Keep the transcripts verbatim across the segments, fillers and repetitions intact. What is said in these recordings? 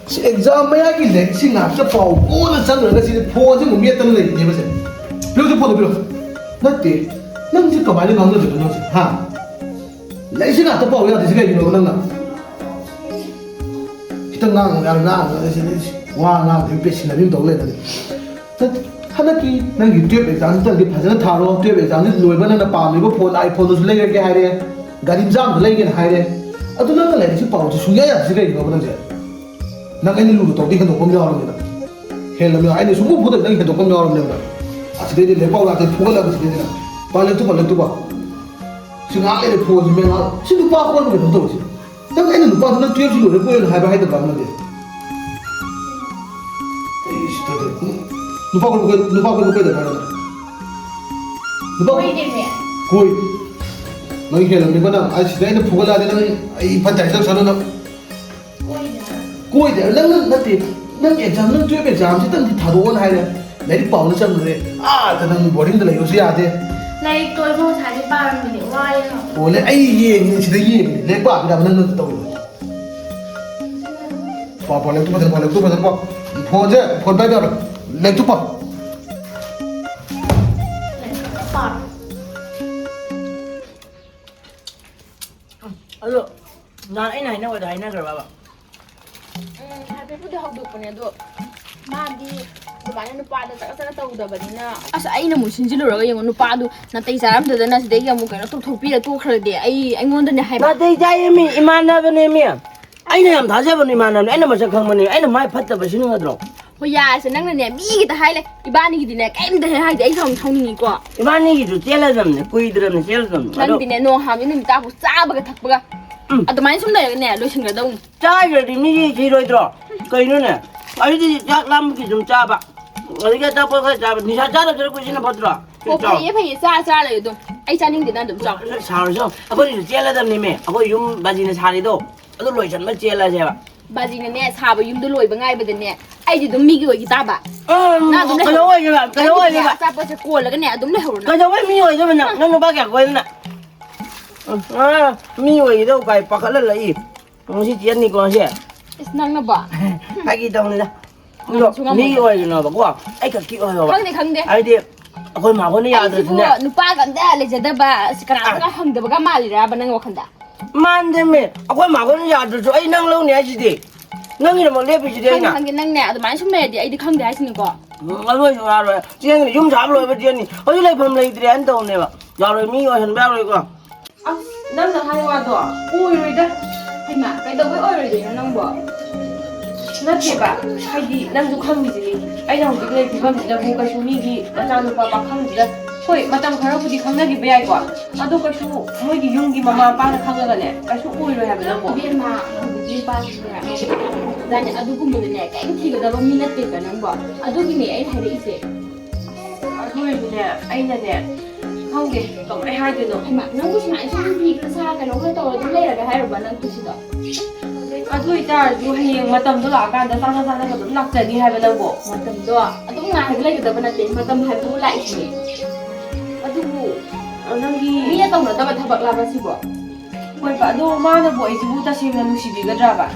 ꯁꯤ ꯑꯦꯛꯖꯥꯝ ꯃꯌꯥꯒꯤ ꯂꯥꯏꯔꯤꯛꯁꯤ ꯉꯥꯛꯇ ꯄꯥꯎ ꯀꯣꯟꯅ ꯆꯪꯈ꯭ꯔꯒ ꯁꯤꯗꯤ ꯐꯣꯟꯁꯤ ꯑꯃꯨꯛ ꯃꯦꯠꯇꯅ ꯂꯩꯔꯤꯅꯦꯕ ꯁꯦ꯫ ꯄꯤꯔꯛꯑꯣ, ꯁꯤ ꯐꯣꯟꯗꯣ ꯄꯤꯔꯛꯑꯣ꯫ ꯅꯠꯇꯦ, ꯅꯪꯁꯤ ꯀꯃꯥꯏꯅ ꯉꯥꯡꯅꯗꯣꯏꯅꯣ ꯅꯪꯁꯦ? ꯍꯥ? ꯂꯥꯏꯔꯤꯛꯁꯤ ꯉꯥꯛꯇ ꯄꯥꯎ ꯌꯥꯗ꯭ꯔꯤꯁꯤ ꯀꯩꯒꯤꯅꯣꯕ ꯅꯪꯅ? ꯈꯤꯇꯪ ꯉꯥꯡ-, ꯉꯥꯡ-, ꯉꯥꯡꯉꯒ ꯁꯤꯗꯤ ꯋꯥ ꯉꯥꯡꯗꯕꯤ ꯄꯦꯠꯁꯤꯟꯅꯕꯤ ꯑꯃ ꯇꯧ ꯂꯩꯔꯗꯤ꯫ ꯅꯠꯇꯦ, ꯍꯟꯗꯛꯀꯤ ꯅꯪꯒꯤ ꯇꯨꯌꯦꯜꯞ ꯑꯦꯛꯖꯥꯝꯁꯤꯇꯪꯗꯤ ꯐꯖꯅ ꯊꯥꯔꯣ꯫ ꯇꯨꯌꯦꯜꯞ ꯑꯦꯛꯖꯥꯝꯁꯤ ꯂꯣꯏꯕ ꯅꯪꯅ ꯄꯥꯝꯃꯤꯕ ꯐꯣꯟ, iPhone-ꯗꯨꯁꯨ ꯂꯩꯔꯒꯦ ꯍꯥꯏꯔꯦ, ꯒꯥꯔꯤ ꯃꯆꯥ ꯑꯃꯁꯨ ꯂꯩꯒꯦꯅ ꯍꯥꯏꯔꯦ꯫ ꯑꯗꯨ ꯅꯪꯅ ꯂꯥꯏꯔꯤꯛꯁꯤ ꯄꯥꯎꯁꯤ ꯁꯨꯡꯌꯥ ꯌꯥꯗ꯭ꯔꯤꯁꯤ ꯀꯩꯒꯤꯅꯣꯕ ꯅꯪꯁꯦ? ꯅꯪ ꯑꯩꯅ ꯂꯨꯅ ꯇꯧꯗꯤ ꯍꯦꯟꯗꯣꯛꯄ ꯑꯃ ꯌꯥꯎꯔꯕꯅꯤꯅ꯫ ꯍꯦꯜꯂꯕꯅꯤꯅ ꯑꯩꯅ ꯁꯨꯡꯐꯨ ꯐꯨꯗꯕ ꯅꯪ ꯍꯦꯟꯗꯣꯛꯄ ꯑꯃ ꯌꯥꯎꯔꯕꯅꯦꯕ꯫ ꯑꯁꯤꯗꯩꯗꯤ ꯂꯦꯛꯄꯥꯎ ꯂꯥꯛꯇꯦ ꯐꯨꯒꯠꯂꯛꯑꯕ ꯁꯤꯗꯩꯗꯤ ꯅꯪ꯫ ꯄꯥ ꯂꯦꯞꯇꯨ ꯄꯥ ꯂꯦꯞꯇꯨ ꯄꯥ꯫ ꯁꯤ ꯉꯥꯏꯍꯥꯛ ꯂꯩꯔꯦ ꯐꯣꯟꯁꯤ ꯃꯦ ꯉꯥꯏꯍꯥꯛ꯫ ꯁꯤ ꯅꯨꯄꯥ ꯀꯣꯏꯕ ꯀꯩꯅꯣꯝ ꯇꯧꯔꯤꯁꯦ꯫ ꯅꯪ ꯑꯩꯅ ꯅꯨꯄꯥꯗꯨ ꯅꯪ ꯇꯨꯌꯦꯜꯞꯁꯤ ꯂꯣꯏꯔꯦ ꯀꯣꯏꯔꯣꯅ ꯍꯥꯏꯕ ꯍꯥꯏꯗꯕ꯭ꯔꯥ ꯅꯪꯗꯤ? ꯑꯩ ꯁꯤ ꯇꯧꯗꯦ꯫ ꯅꯨꯄꯥ ꯀꯣꯏꯕ ꯀꯣꯏ-, ꯅꯨꯄꯥ ꯀꯣꯏꯕ ꯀꯣꯏꯗꯕ꯭ꯔꯥ ꯅꯪ? ꯅꯨꯄꯥ ꯀꯣꯏ-, ꯀꯣꯏꯗꯦꯃꯦ꯫ ꯀꯣꯏ꯫ ꯅꯪ ꯍꯦꯜꯂꯝꯅꯤꯀꯣ ꯅꯪ꯫ ꯑꯩ ꯁꯤꯗ ꯑꯩꯅ ꯐꯨꯒꯠꯂꯛꯑꯗꯤ ꯅꯪ ꯑꯩ ꯐꯠꯇꯦ ꯍꯥꯏꯖꯕ ꯁꯥꯅꯨ ꯅꯪ꯫ ꯀꯣꯏꯗꯦ꯫ ꯀꯣꯏꯗꯦ꯫ ꯅꯪ, ꯅꯪ ꯅꯠꯇꯦ꯫ ꯅꯪ ꯑꯦꯛꯖꯥꯝ, ꯅꯪ ꯇꯨꯌꯦꯜꯞ ꯑꯦꯛꯖꯥꯝꯁꯤꯇꯪꯗꯤ ꯊꯥꯗꯣꯛꯑꯣꯅ ꯍꯥꯏꯔꯦ꯫ ꯂꯥꯏꯔꯤꯛ ꯄꯥꯎꯅ ꯆꯪꯗ꯭ꯔꯦ꯫ ꯑꯥꯗ ꯅꯪ ꯕꯣꯔꯗꯤꯡꯗ ꯂꯩꯕꯁꯨ ꯌꯥꯗꯦ꯫ ꯂꯥꯏꯔꯤꯛꯇꯣ ꯑꯩꯁꯨ ꯉꯁꯥꯏꯗꯩ ꯄꯥꯔꯝꯃꯤꯅꯦ꯫ ꯋꯥꯏꯌꯦ꯫ ꯑꯣ, ꯂꯩ-, ꯑꯩ ꯌꯦꯡꯉꯤꯅꯦ, ꯁꯤꯗ ꯌꯦꯡꯉꯤꯅꯦ꯫ ꯂꯥꯏꯔꯤꯛ ꯄꯥꯕꯤꯗ ꯅꯪ ꯅꯠꯇ ꯇꯧꯔꯤꯗꯣ꯫ ꯄꯥꯎ, ꯄꯥꯎ, ꯂꯥꯏꯔꯤꯛꯇꯨ ꯐꯖꯅ ꯄꯥꯎ, ꯂꯥꯏꯔꯤꯛꯇꯨ ꯐꯖꯅ ꯄꯥꯎ꯫ ꯐꯣꯟꯁꯦ, ꯐꯣꯟ ꯄꯥꯏꯕ ꯌꯥꯔꯣꯏ꯫ ꯂꯥꯏꯔꯤꯛꯇꯨ ꯄꯥꯎ꯫ ꯄꯥꯔꯣ꯫ ꯑꯗꯣ ꯅꯍꯥꯟ ꯑꯩꯅ ꯍꯥꯏꯅꯕꯗꯣ ꯍꯥꯏꯅꯈ꯭ꯔꯕꯕ? ꯎꯝ, ꯍꯥꯏꯐꯦꯠꯄꯨꯗꯤ ꯍꯧꯗꯣꯛꯄꯅꯦ, ꯑꯗꯣ ꯃꯥꯗꯤ ꯑꯗꯨꯃꯥꯏꯅ ꯅꯨꯄꯥꯗ ꯆꯒꯠ ꯆꯒꯠ ꯇꯧꯗꯕꯅꯤꯅ꯫ ꯑꯁ, ꯑꯩꯅ ꯑꯃꯨꯛ ꯁꯤꯟꯖꯤꯜꯂꯨꯔꯒ ꯌꯦꯡꯉꯣ, ꯅꯨꯄꯥꯗꯨ ꯅꯥꯇꯩ ꯆꯥꯔꯝꯗꯗꯅ ꯁꯤꯗꯒꯤ ꯑꯃꯨꯛ ꯀꯩꯅꯣ ꯇꯧꯊꯣꯛꯄꯤꯔ ꯇꯣꯛꯈ꯭ꯔꯗꯤ ꯑꯩ, ꯑꯩꯉꯣꯟꯗꯅꯦ ꯍꯥꯏꯕ꯫ ꯅꯥꯇꯩ ꯆꯥꯏꯌꯦ ꯃꯤ, ꯏꯃꯥꯟꯅꯕꯅꯦ ꯃꯤ꯫ ꯑꯩꯅ ꯌꯥꯝ ꯊꯥꯖꯕꯅꯦ ꯏꯃꯥꯟꯅꯕꯅꯦ, ꯑꯩꯅ ꯃꯁꯛ ꯈꯪꯕꯅꯦ, ꯑꯩꯅ ꯃꯥꯏ ꯐꯠꯇꯕ ꯁꯤꯟꯒꯗ꯭ꯔꯣ? ꯍꯣꯏ, ꯌꯥꯔꯦꯁꯦ, ꯅꯪꯅꯅꯦ ꯃꯤꯒꯤꯗ ꯍꯥꯏ ꯂꯩ, ꯏꯕꯥꯅꯤꯒꯤꯗꯤꯅꯦ ꯀꯩꯝꯇ ꯍꯦꯛ ꯍꯥꯏꯗꯦ, ꯑꯩ ꯁꯥꯎꯅꯤꯡ ꯁꯥꯎꯅꯤꯡꯉꯤꯀꯣ꯫ ꯏꯕꯥꯅꯤꯒꯤꯁꯨ ꯆꯦꯜꯂꯗꯕꯅꯦ, ꯀꯨꯏꯗ꯭ꯔꯕꯅꯦ ꯆꯦꯜꯂꯗꯕꯅꯦ꯫ ꯑꯗꯣ ꯅꯪꯗꯤꯅꯦ ꯅꯣꯡ ꯍꯥꯝꯕ ꯅꯨꯃꯤꯠ ꯇꯥꯕꯨ ꯆꯥꯕꯒ ꯊꯛꯄꯒ ꯎꯝ꯫ ꯑꯗꯨꯃꯥꯏꯅ ꯁꯨꯝ ꯂꯩꯔꯒꯅꯦ ꯂꯣꯏꯁꯤꯟꯒꯗꯧꯅꯤ꯫ ꯆꯥꯈ꯭ꯔꯗꯤ ꯃꯤꯒꯤ ꯊꯤꯔꯣꯏꯗ꯭ꯔꯣ? ꯀꯩꯅꯣꯅꯦ? ꯑꯩꯗꯤ ꯆꯥꯛ ꯂꯥꯝꯕꯒꯤ ꯑꯗꯨꯝ ꯆꯥꯕ꯫ ꯑꯗꯒꯤ ꯑꯆꯥꯄꯣꯠ ꯈꯔ ꯆꯥꯕ꯫ ꯅꯤꯁꯥ ꯆꯥꯗꯕꯗꯨꯅ ꯀꯨꯏꯁꯤꯅ ꯐꯠꯇ꯭ꯔꯣ? ꯑꯣ, ꯆꯥꯎ꯫ ꯐꯩꯌꯦ, ꯐꯩꯌꯦ꯫ ꯆꯥ, ꯆꯥ ꯂꯩꯌꯨ ꯑꯗꯨꯝ꯫ ꯑꯩ ꯆꯥꯅꯤꯡꯗꯦ, ꯅꯪ ꯑꯗꯨꯝ ꯆꯥꯎ꯫ ꯁꯥꯔꯨ ꯆꯥꯎ꯫ ꯑꯩꯈꯣꯏꯅꯤꯁꯨ ꯆꯦꯜꯂꯗꯕꯅꯤꯃꯦ꯫ ꯑꯩꯈꯣꯏ ꯌꯨꯝ ꯕꯥꯖꯤꯅ ꯁꯥꯔꯤꯗꯣ ꯑꯗꯨ ꯂꯣꯏꯁꯟꯕ ꯆꯦꯜꯂꯁꯦꯕ꯫ ꯕꯥꯖꯤꯅꯅꯦ ꯁꯥꯕ ꯌꯨꯝꯗꯣ ꯂꯣꯏꯕ ꯉꯥꯏꯕꯗꯅꯦ ꯑꯩꯗꯤ ꯑꯗꯨꯝ ꯃꯤꯒꯤ ꯑꯣꯏꯈꯤ ꯇꯥꯕ꯫ ꯑ, ꯅꯪ ꯑꯗꯨꯝ ꯂꯩꯍꯧꯔꯣ꯫ ꯀꯩꯗꯧ ꯑꯣꯏꯒꯦꯕ? ꯀꯩꯗꯧ ꯅꯪꯒꯤꯅꯦ ꯑꯣꯏꯒꯦꯕ? ꯑꯆꯥꯄꯣꯠꯁꯦ ꯀꯣꯜꯂꯒꯅꯦ ꯑꯗꯨꯝ ꯂꯩꯍꯧꯔꯣ ꯅꯪ꯫ ꯀꯩꯗꯧꯕꯩ ꯃꯤ ꯑꯣꯏꯗꯣꯏꯕ ꯅꯪ? ꯅꯪ ꯅꯨꯄꯥ ꯀꯌꯥ ꯀꯣꯏꯗꯅ? ꯑ, ꯃꯤ ꯑꯣꯏꯒꯗꯧ ꯀꯥꯏ ꯄꯥꯈꯠꯍꯜꯂꯛꯏ꯫ ꯉꯁꯤ ꯆꯦꯟꯅꯤꯀꯣ ꯁꯤ꯫ ꯏꯁ, ꯅꯪꯅꯕꯣ? ꯐꯥꯒꯤ ꯇꯧꯅꯤꯗ꯫ ꯑꯗꯣ ꯅꯪꯁꯨ ꯉꯝꯃꯣꯏꯗ꯫ ꯃꯤꯒꯤ ꯑꯣꯏꯒꯅꯣꯕꯀꯣ꯫ ꯑꯩ ꯈꯛꯀꯤ ꯑꯣꯏꯌꯣꯕ꯫ ꯈꯪꯗꯦ, ꯈꯪꯗꯦ꯫ ꯍꯥꯏꯗꯤ ꯑꯩꯈꯣꯏ ꯃꯥꯈꯣꯏꯅ ꯑꯩꯁꯤꯕꯨ ꯌꯥꯗ꯭ꯔꯁꯨꯅꯦ꯫ ꯅꯨꯄꯥꯒ ꯑꯝꯇ ꯂꯩꯖꯗꯕ, ꯑꯁ, ꯀꯅꯥꯝꯇꯒ ꯑꯥ꯫ ꯍꯪꯗꯕꯒ ꯃꯥꯜꯂꯤꯔꯕ ꯅꯪ ꯋꯥꯈꯜꯗ? ꯃꯥꯟꯗꯦꯃꯦ꯫ ꯑꯩꯈꯣꯏ ꯃꯥꯈꯣꯏꯅ ꯌꯥꯗ꯭ꯔꯁꯨ ꯑꯩ ꯅꯪ ꯂꯧꯅꯤ ꯍꯥꯏꯁꯤꯗꯤ꯫ ꯅꯪꯒꯤꯗꯃꯛ ꯂꯦꯞꯄꯤꯁꯤꯗꯤ ꯈꯪꯗꯦ, ꯑꯩꯅ꯫ ꯈꯪꯗꯦ, ꯅꯪꯅꯦ ꯑꯗꯨꯃꯥꯏꯅ ꯁꯨꯝ ꯂꯩꯔꯗꯤ ꯑꯩꯗꯤ ꯈꯪꯗꯦ ꯍꯥꯏꯁꯤꯅꯤꯀꯣ꯫ ꯎꯝ, ꯑꯗꯨ ꯑꯣꯏꯁꯨ ꯌꯥꯔꯣꯏ꯫ ꯆꯦꯟꯒꯅꯤ, ꯌꯨꯝ ꯁꯥꯕ ꯂꯣꯏꯕ ꯆꯦꯟꯅꯤ꯫ ꯍꯧꯖꯤꯛ ꯂꯩꯐꯝ ꯂꯩꯇ꯭ꯔꯦ ꯍꯥꯏꯅ ꯇꯧꯕꯅꯦꯕ꯫ ꯌꯥꯔꯣꯏ, ꯃꯤ ꯑꯣꯏꯍꯟꯕ ꯌꯥꯔꯣꯏꯀꯣ꯫ ꯑꯁ, ꯅꯪꯅ ꯍꯥꯏ ꯋꯥꯗꯣ ꯑꯣꯏꯔꯣꯏꯗ꯫ ꯍꯩꯃꯥ, ꯀꯩꯗꯧꯕꯩ ꯑꯣꯏꯔꯣꯏꯗꯣꯏꯅꯣ ꯅꯪꯕꯣ? ꯅꯠꯇꯦꯕ, ꯍꯥꯏꯗꯤ ꯅꯪꯁꯨ ꯈꯪꯉꯤꯁꯤꯅꯤ, ꯑꯩꯅ ꯍꯧꯖꯤꯛ ꯂꯩ ꯐꯤꯕꯝꯁꯤꯗꯕꯨ ꯀꯩꯁꯨ ꯃꯤꯒꯤ ꯃꯆꯥꯅꯨꯄꯥ ꯄꯥꯈꯪꯗꯨꯗ, ꯍꯣꯏ, ꯃꯇꯝ ꯈꯔꯕꯨꯗꯤ ꯈꯪꯅꯈꯤꯕ ꯌꯥꯏꯀꯣ, ꯑꯗꯣ ꯀꯩꯁꯨ ꯃꯣꯏꯒꯤ ꯌꯨꯝꯒꯤ ꯃꯃꯥ ꯃꯄꯥꯅ ꯈꯪꯉꯒꯅꯦ, ꯀꯩꯁꯨ ꯑꯣꯏꯔꯣꯏ ꯍꯥꯏꯕ ꯅꯪꯕꯣ꯫ ꯏꯕꯦꯝꯃ, ꯍꯧꯖꯤꯛꯀꯤ ꯅꯨꯄꯥꯁꯤꯅꯦ, ꯑꯗꯨꯅꯦ, ꯑꯗꯨꯒꯨꯝꯕꯗꯨꯅꯦ ꯀꯩꯝ ꯊꯤꯒꯗꯕ ꯃꯤ ꯅꯠꯇꯦꯕ ꯅꯪꯕꯣ꯫ ꯑꯗꯨꯒꯤꯅꯦ ꯑꯩꯅ ꯍꯥꯏꯔꯛꯏꯁꯦ꯫ ꯑꯗꯨ ꯑꯣꯏꯔꯁꯨꯅꯦ, ꯑꯩꯅꯅꯦ, ꯈꯪꯗꯦ, ꯀꯃꯥꯏ ꯍꯥꯏꯗꯣꯏꯅꯣ꯫ ꯍꯩꯃꯥ, ꯅꯪꯕꯨ ꯁꯨꯃꯥꯏꯅ ꯁꯨꯝ ꯐꯤ ꯈꯨꯠꯁꯥ ꯀꯩꯅꯣ ꯈꯔ ꯇꯧꯔ ꯑꯗꯨꯝ ꯂꯩꯔꯒꯦ ꯍꯥꯏꯔꯕ ꯅꯪ ꯄꯨꯟꯁꯤꯗꯣ? ꯑꯗꯨ ꯑꯣꯏꯇꯥꯔꯁꯨ ꯍꯌꯦꯡ ꯃꯇꯝꯗꯣ ꯂꯥꯛꯑꯀꯥꯟꯗ ꯆꯥꯅ ꯆꯥꯅꯒ ꯑꯗꯨꯝ ꯂꯥꯛꯆꯅꯤ ꯍꯥꯏꯕ ꯅꯪꯕꯣ꯫ ꯃꯇꯝꯗꯣ ꯑꯗꯨꯝ ꯉꯥꯏꯔꯒ ꯂꯩꯒꯗꯕ ꯅꯠꯇꯦ, ꯃꯇꯝ ꯍꯥꯏꯕꯗꯨꯕꯨ ꯂꯥꯛꯏꯁꯤꯅꯦ꯫ ꯑꯗꯨꯕꯨ, ꯑ, ꯅꯪꯒꯤ ꯃꯤꯅ ꯇꯧꯅꯗꯕ ꯊꯕꯛꯂꯕ ꯁꯤꯕꯣ? ꯍꯣꯏꯕ, ꯑꯗꯣ ꯃꯥꯅꯕꯨ ꯑꯩꯁꯤꯕꯨ ꯇꯁꯦꯡꯅ ꯅꯨꯡꯁꯤꯕꯤꯒꯗ꯭ꯔꯕ?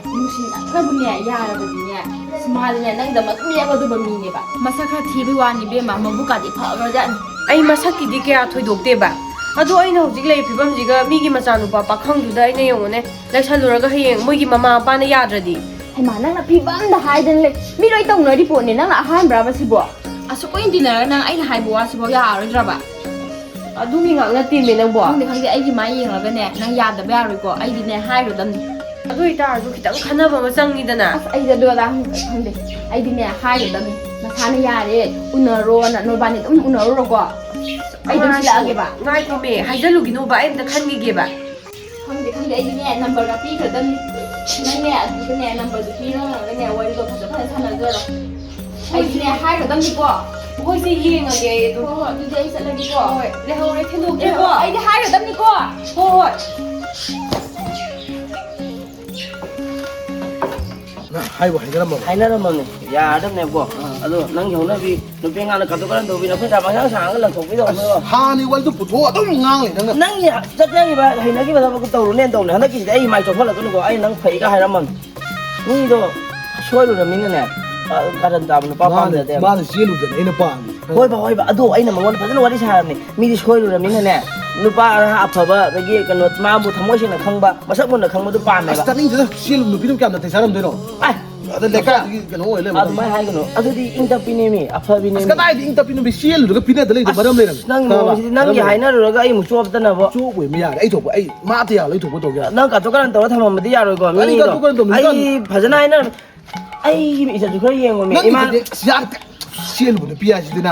ꯅꯨꯡꯁꯤꯅꯕꯨꯅꯦ ꯌꯥꯔꯕꯗꯤꯅꯦ, ꯑꯁ, ꯃꯥꯗꯤꯅꯦ ꯅꯪꯒꯤꯗꯃꯛ ꯑꯗꯨꯝ ꯂꯦꯞꯀꯗꯕ ꯃꯤꯅꯦꯕ꯫ ꯃꯁꯛ ꯈꯔ ꯊꯤꯕꯩ ꯋꯥꯅꯤ ꯏꯕꯦꯝꯃ, ꯃꯕꯨꯛꯀꯥꯗꯤ ꯐꯈ꯭ꯔꯖꯥꯠꯅꯤ꯫ ꯑꯩ ꯃꯁꯛꯀꯤꯗꯤ ꯀꯌꯥ ꯊꯣꯏꯗꯣꯛꯇꯦꯕ, ꯑꯗꯣ ꯑꯩꯅ ꯍꯧꯖꯤꯛ ꯂꯩꯔꯤꯕ ꯐꯤꯕꯝꯁꯤꯒ ꯃꯤꯒꯤ ꯃꯆꯥꯅꯨꯄꯥ ꯄꯥꯈꯪꯗꯨꯗ ꯑꯩꯅ ꯌꯦꯡꯉꯨꯅꯦ, ꯂꯩꯁꯜꯂꯨꯔꯒ ꯍꯌꯦꯡ ꯃꯣꯏꯒꯤ ꯃꯃꯥ ꯃꯄꯥꯅ ꯌꯥꯗ꯭ꯔꯗꯤ? ꯍꯩꯃꯥ, ꯅꯪꯅ ꯐꯤꯕꯝꯗ ꯍꯥꯏꯗꯅ ꯂꯩ, ꯃꯤ ꯂꯣꯏ ꯇꯧꯅꯔꯤ ꯄꯣꯠꯅꯤ, ꯅꯪꯅ ꯑꯍꯥꯟꯕ꯭ꯔꯕ ꯁꯤꯕꯣ? ꯑꯁꯨꯛ ꯀꯨꯏꯅ ꯇꯤꯟꯅꯔꯒ ꯅꯪ ꯑꯩꯅ ꯍꯥꯏꯕ ꯋꯥꯁꯤꯐꯥꯎ ꯌꯥꯔꯔꯣꯏꯗ꯭ꯔꯕ? ꯑꯗꯨꯒꯤ ꯉꯥꯛ ꯅꯠꯇꯦꯃꯦ ꯅꯪꯕꯣ꯫ ꯈꯪꯗꯦ, ꯈꯪꯗꯦ, ꯑꯩꯒꯤ ꯃꯥꯏ ꯌꯦꯡꯉꯒꯅꯦ ꯅꯪ ꯌꯥꯗꯕ ꯌꯥꯔꯣꯏꯀꯣ꯫ ꯑꯩꯗꯤꯅꯦ ꯍꯥꯏꯒꯗꯕꯅꯤ꯫ ꯑꯗꯨ ꯑꯣꯏꯇꯥꯔꯁꯨ ꯈꯤꯇꯪ ꯈꯟꯅꯕ ꯑꯃ ꯆꯪꯉꯤꯗꯅ꯫ ꯑꯁ, ꯑꯩꯗꯤ ꯑꯗꯨ ꯑꯗꯥ ꯈꯪꯗꯦ, ꯈꯪꯗꯦ꯫ ꯑꯩꯗꯤꯅꯦ ꯍꯥꯏꯒꯗꯕꯅꯤ꯫ ꯅꯁꯥꯅ ꯌꯥꯔꯦ, ꯎꯅꯔꯣꯅ, ꯅꯣꯏꯕꯥꯅꯤ ꯑꯗꯨꯝ ꯎꯅꯔꯨꯔꯣꯀꯣ꯫ ꯑꯩ ꯑꯗꯨꯝ ꯉꯥꯏꯈꯣ, ꯁꯤꯜꯂꯛꯑꯒꯦꯕ꯫ ꯉꯥꯏꯈꯣꯃꯦ, ꯍꯥꯏꯖꯜꯂꯨꯒꯤꯅꯣꯕ, ꯑꯩ ꯑꯝꯇ ꯈꯟꯈꯤꯒꯦꯕ꯫ ꯈꯪꯗꯦ, ꯈꯪꯗꯦ, ꯑꯩꯗꯤꯅꯦ ꯅꯝꯕꯔꯒ ꯄꯤꯈ꯭ꯔꯗꯝꯅꯤ꯫ ꯅꯪꯅꯦ ꯑꯗꯨꯗꯅꯦ ꯅꯝꯕꯔꯗꯨ ꯄꯤꯔꯒꯅꯦ ꯋꯥꯔꯤꯗꯣ ꯐꯖ ꯐꯖ ꯁꯥꯟꯅꯖꯔꯣ꯫ ꯑꯩꯗꯤꯅꯦ ꯍꯥꯏꯈ꯭ꯔꯗꯝꯅꯤꯀꯣ꯫ ꯍꯣꯏꯁꯦ, ꯌꯦꯡꯉꯒꯦ ꯑꯩ ꯑꯗꯨꯝ꯫ ꯍꯣꯏ, ꯍꯣꯏ, ꯑꯗꯨꯗꯤ ꯑꯩ ꯆꯠꯂꯒꯦꯀꯣ꯫ ꯍꯣꯏ, ꯂꯩꯍꯧꯔꯦ, ꯊꯤꯟꯗꯣꯛꯀꯦꯀꯣ꯫ ꯂꯩꯍꯧꯔꯦ, ꯑꯩꯗꯤ ꯍꯥꯏꯈ꯭ꯔꯗꯝꯅꯤꯀꯣ꯫ ꯍꯣꯏ, ꯍꯣꯏ꯫ ꯅꯪ ꯍꯥꯏꯕꯨ ꯍꯥꯏꯅꯔꯝꯃꯕ? ꯍꯥꯏꯅꯔꯝꯃꯕꯅꯦ꯫ ꯌꯥꯔꯗꯕꯅꯦꯕꯀꯣ꯫ ꯑꯗꯣ ꯅꯪꯒꯤ ꯍꯧꯅꯕꯤ ꯅꯨꯄꯤ ꯑꯉꯥꯡꯅ ꯀꯥꯇꯨ ꯀꯥꯔꯟ ꯇꯧꯕꯤ, ꯅꯈꯣꯏ ꯗ꯭ꯔꯃꯥ ꯍꯤꯗꯥꯛ ꯁꯥꯡꯉꯒ ꯂꯪꯊꯣꯛꯄꯤꯗꯧꯕꯅꯦꯕ꯫ ꯑꯁ, ꯍꯥꯟꯅꯒꯤ ꯋꯥꯔꯤꯗꯨ ꯄꯨꯊꯣꯛꯑ ꯑꯗꯨꯝ ꯉꯥꯡ ꯂꯩ ꯅꯪꯅ꯫ ꯅꯪꯒꯤ ꯆꯠꯅꯈꯤꯕ ꯍꯩꯅꯈꯤꯕ ꯊꯕꯛꯇꯣ ꯇꯧꯔꯨꯅꯦꯅ ꯇꯧꯅꯦ꯫ ꯍꯟꯗꯛꯀꯤꯁꯤꯗꯤ ꯑꯩ ꯃꯥꯏ ꯆꯣꯝꯍꯜꯂꯛꯀꯅꯨꯀꯣ꯫ ꯑꯩ ꯅꯪ ꯐꯩꯒ ꯍꯥꯏꯔꯝꯃꯕꯅꯤ꯫ ꯃꯤꯗꯣ ꯁꯣꯏꯔꯨꯔꯃꯤꯅꯅꯦ, ꯀꯥꯔꯟ ꯇꯥꯕ ꯅꯨꯄꯥ ꯃꯥꯅ, ꯄꯥꯝꯖꯗꯦꯕ꯫ ꯃꯥꯅ ꯆꯦꯜꯂꯨꯗꯅ ꯑꯩꯅ ꯄꯥꯝꯃꯤ꯫ ꯍꯣꯏꯕ, ꯍꯣꯏꯕ꯫ ꯑꯗꯣ ꯑꯩꯅ ꯃꯉꯣꯟꯗ ꯐꯖꯅ ꯋꯥꯔꯤ ꯁꯥꯔꯕꯅꯤ꯫ ꯃꯤꯗꯤ ꯁꯣꯏꯔꯨꯔꯃꯤꯅꯅꯦ, ꯅꯨꯄꯥ ꯑꯐꯕ, ꯑꯗꯒꯤ ꯀꯩꯅꯣ, ꯃꯥꯕꯨ ꯊꯃꯣꯏ ꯁꯦꯡꯅ ꯈꯪꯕ, ꯃꯁꯛ ꯃꯨꯟꯅ ꯈꯪꯕꯗꯨ ꯑꯁ, ꯄꯥꯝꯃꯦꯕ꯫ ꯇꯥꯅꯤꯡꯗꯦꯗ, ꯆꯦꯜꯂꯨ ꯅꯨꯄꯤꯗꯨ ꯀꯌꯥꯝ ꯅꯥꯇꯩ ꯆꯥꯔꯝꯗꯣꯏꯅꯣ? ꯑꯦ! ꯑꯗ ꯂꯩꯀꯥꯏꯗꯒꯤ ꯀꯩꯅꯣ ꯑꯣꯏ ꯂꯩꯔꯝꯃꯦ꯫ ꯑꯗꯨꯃꯥꯏꯅ ꯍꯥꯏꯒꯅꯨ꯫ ꯑꯗꯨꯗꯤ ꯏꯪ ꯇꯞꯄꯤꯅꯦꯃꯤ, ꯑꯐꯕꯤꯅꯦꯃꯤ꯫ ꯑꯁ, ꯀꯗꯥꯏꯗ ꯏꯪ ꯇꯞꯄꯤꯅꯣ? ꯆꯦꯜꯂꯨꯔꯒ ꯄꯤꯅꯗ ꯂꯩꯗꯣ ꯑꯁ, ꯃꯔꯝ ꯂꯩꯔꯝꯃꯦ꯫ ꯅꯪ ꯈꯪꯉꯕ? ꯃꯑꯣꯡꯁꯤꯗꯤ ꯅꯪꯒꯤ ꯃꯔꯝ ꯂꯩꯔꯝꯃꯦ꯫ ꯍꯥꯏꯅꯔꯨꯔꯒ ꯑꯩ ꯑꯃꯨꯛ ꯆꯣꯞꯇꯅꯕ꯫ ꯆꯣꯞꯄꯣꯏꯃꯤ, ꯌꯥꯔꯦ꯫ ꯑꯩ ꯊꯣꯛꯄ, ꯑꯩ ꯃꯥ ꯇꯌꯥ ꯂꯣꯏ ꯊꯣꯛꯄ ꯇꯧꯒꯦ꯫ ꯅꯪ ꯀꯥꯇꯨ ꯀꯥꯔꯟ ꯇꯧꯔ ꯊꯝꯃꯝꯕꯗꯤ ꯌꯥꯔꯣꯏꯀꯣ, ꯀꯔꯤ ꯃꯤꯗꯣ꯫ ꯀꯥꯇꯨ ꯀꯥꯔꯟ ꯇꯧꯕꯅꯣ? ꯑꯩ ꯐꯖꯅ ꯍꯥꯏꯅꯔ-, ꯑꯩꯒꯤ ꯏꯖꯠꯁꯨ ꯈꯔ ꯌꯦꯡꯉꯣꯃꯤ, ꯅꯪꯒꯤ ꯏꯃꯥ꯫ ꯏꯖꯠꯇꯤ ꯑꯁ ꯌꯥꯔꯦ꯫ ꯆꯦꯜꯂꯨꯕ ꯅꯨꯄꯤ ꯍꯥꯏꯁꯤꯗꯤꯅ